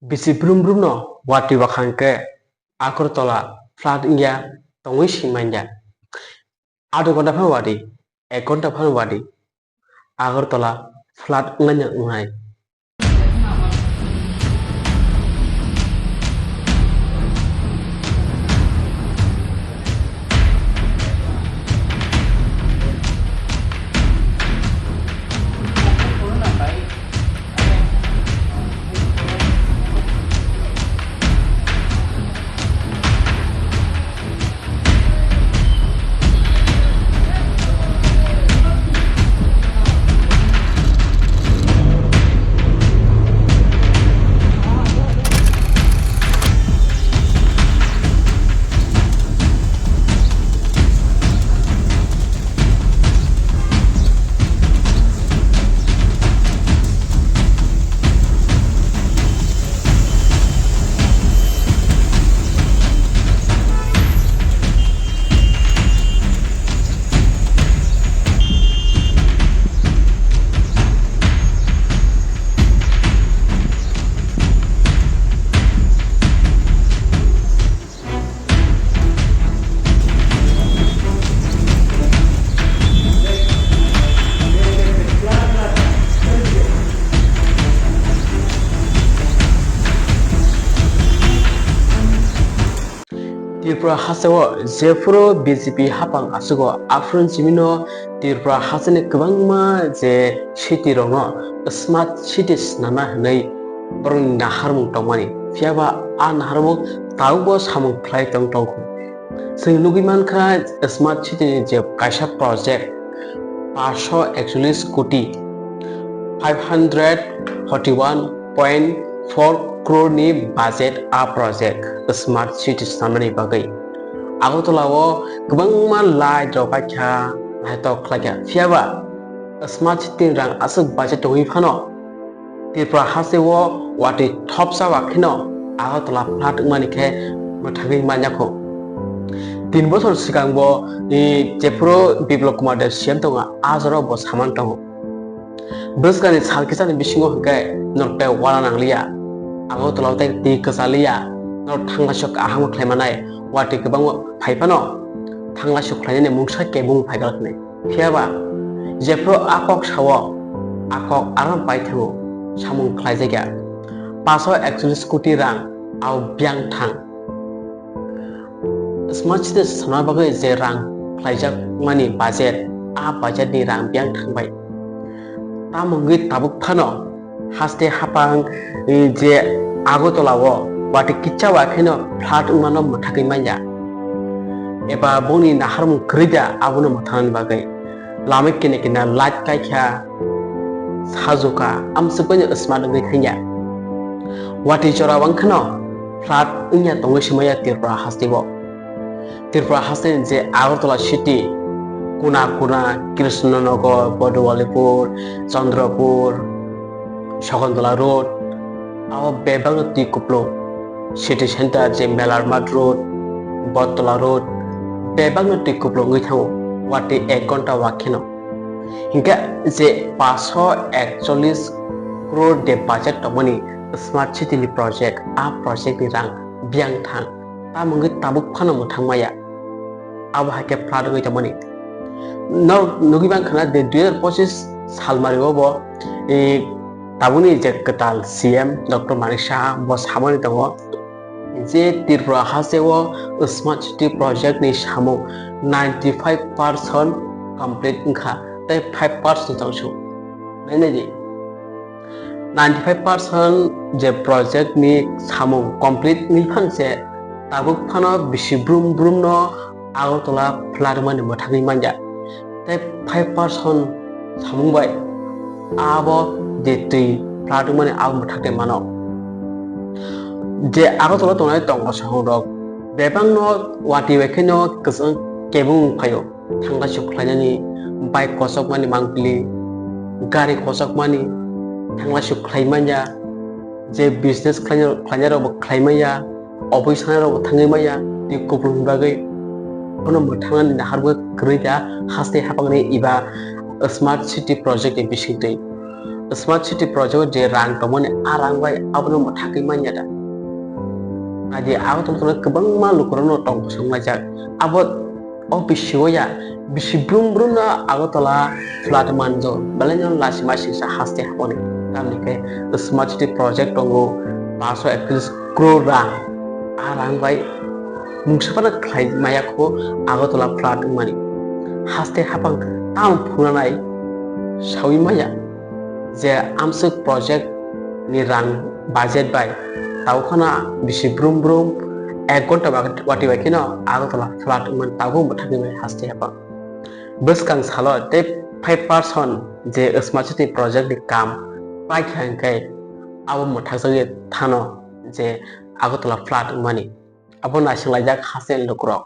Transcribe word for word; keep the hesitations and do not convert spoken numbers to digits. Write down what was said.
Bisi brum brum no watwi wakhang khe Agartala flood wngya tongwi swi manya. Adho ghonta phano watwi, ek ghonta phano watwi Agartala flood wngnai wngnai. Tripura hasteo jephuru B J P hapang asugo, aphuru simino Tripura hasteni kwbangma je city rokno smart city swnamna hwnwi borokni naharmung tongmani, phiyaba a naharmung tabukbo samung khlai tong tongkhu. Chwng nugwi mankha smart city ni je kaisa project, paanch sho ekchollish koti, five hundred forty one point four crore ni budget a project smart city swnamnani bagwi. Agartala o kwbangma light rok paikha, naithok khlaikha, phiyaba smart city ni rang aswk budget tongwi phano Tripura hasteo watwi thopsa wakheno Agartala flood wngmani khe mwthangwi manyakho. Tin bosor swkangbo, i, jephuru Biplab Kumar Deb C M tongo, a jorao bo samani tongo. Bwskangni sal kisani bisingo hwnkhe norok tei uana nangliya. Agartala o tei twi kwchaliya. Norok thanglaisok kaham khlai manai, watwi kwbangma phai phano thanglaisok khlainani mungsa kebeng phai glak hwnwi. Phiyaba jephuru a kok sao, a kok aram pai thango, samung khlaijakya. Paanch sho ekchollish koti rang, ao biyang thang. Smart city sana bagwi je rang khlaijakmani budget, a budget ni rang biyang thangbai. Tamo wngwi tabuk phano haste hapang, eh, je Agartala o watwi kicha wa kheno flood wngmano mwthagwi manya. Eba boni naharmung kwrwi da abono mwthangnani bagwi. Lama kene kene light kaikha, sajukha, amswkbaino smart wngwi thangya. Watwi jora wngkhano flood wngya tongwi swmaya Tripura hasteo. Tripura hasteni je Agartala city, kuna kuna Krishnanagar, Bodowalipur, Chandrapur, Shakuntala Road, abo bebakno twi kupulung. City center je Melarmat Road, Bottola Road, bebakno twi kupulung wngwi thango, watwi ek ghonta wakheno. Hinkhe je paanch sho ekchollish crore de budget tongmani smart city ni project, a project ni rang biyang thang. Tamo wngwi tabuk phano mwthang maya. Abo hai khe flood wngwi tongmani. Norok nugwi mankha na de dui hazar pochis salmario bo, eh, tabukni je kwtal C M Doctor Manik Saha bo samani tongo je Tripura hasteo smart city project ni samung ninety five percent complete wngkha tei five percent tongsu. Nainai di. Ninety five percent je project ni samung complete wngwi phan se tabuk phano bisi brum brum no Agartala flood wngmani mwthangwi manya. Tei five percent samung bai abo je twi flood wngmani abo mwthang tei mano. Je Agartala tongnai tongkha sohor rok bebak no watwi bai kheno kwchang kebeng wng phaio. Thanglaisok khlainani, bike kochokmani mangpili, gari kochokmani, thanglaisok khlai manya, je business khlainai, khlainairokbo khlai manya, office thangnai rokbo thangwi manya, tei kupulungni bagwi bono mwthangnani naharmung kwrwi da haste hapangni eba smart city project ni bisingtwi. Smart City project je rang tongmani a rang bai abono mwthagwi manya da? Adi Agartala kwbangma lukurokno tong kosong laijak. Abo o bisio ya bisi brum brum no Agartala flood manjo. Belai no lachima singsa haste haponi. Tamni khe Smart City project tongo paanso ekris crore rang. A rang bai mungsa phano khlai maya kho Agartala flood wngmani. Haste hapang tam phunanai sawi maya je amswk project ni rang budget bai tau khana bisi brum brum ek ghonta ba-, wati bai kheno Agartala flood wngmani tabuk mwthagwi bai haste hapang. Bwskang salo tei five percent je Smart City project ni kam paikha hwnkhe abo mwthagjagwi thano je Agartala flood wngmani. Abo naisinglaijak haste ni lukurok.